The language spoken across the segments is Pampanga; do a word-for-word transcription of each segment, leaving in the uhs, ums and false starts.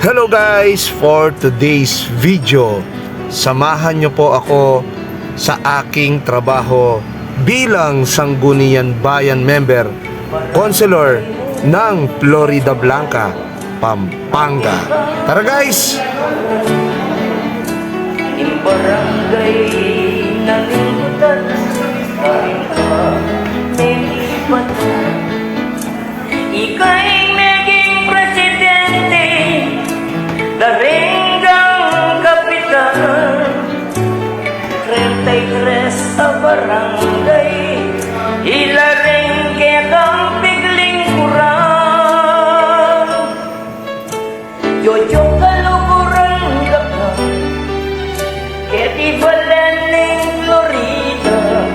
Hello guys! For today's video, samahan niyo po ako sa aking trabaho bilang Sangguniang Bayan member, councilor ng Floridablanca, Pampanga. Tara guys! Ing barangay na lingkutan, karin ka, melipat. Ika ing meging presidente da reng kapitan, treinta y tres a barangay, ila reng kekang piglingkuran. Yoyo kaluguran da ka keti balen ning Florida,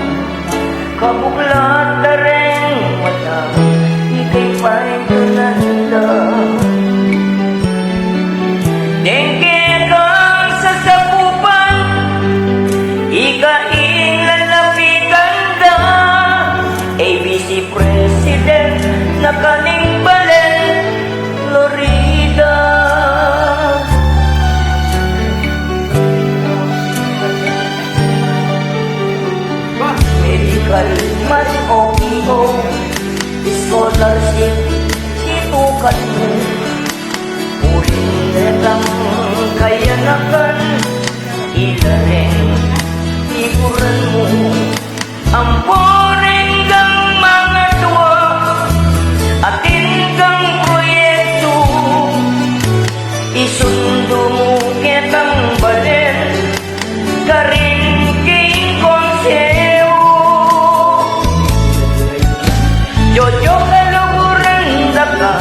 kabuklat da reng mata, ika'y paintunan da. Deng kekang sasakupan, ika ing lalapitan da, A B C president na kaning balen Florida. Medical man o P O, scholarship, itukan mu. Uling detang kayanakan, ila reng lingkuran mu. Ampo reng mangatua, atin kang proyektu, isundu mu ketang balen karin king konsehu. Yoyo kaluguran da ka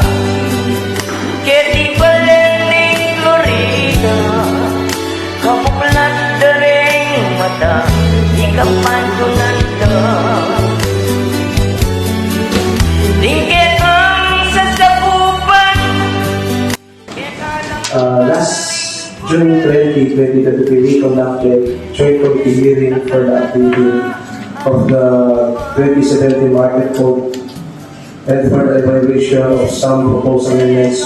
keti balen ning Florida, kabuklat da reng mata, ika paintunan da. Ding kekang sasakupan. Uh, last June twenty, twenty twenty-three, we conducted joint committee hearing for the updating of the twenty seventeen market code and for the evaluation of some proposed amendments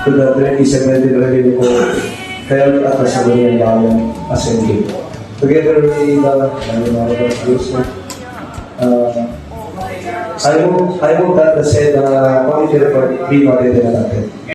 to the twenty seventeen revenue code held at the Sangguniang Bayan Assembly. Together with the, uh, I move, I move that the said, uh, committee report be noted and adopted.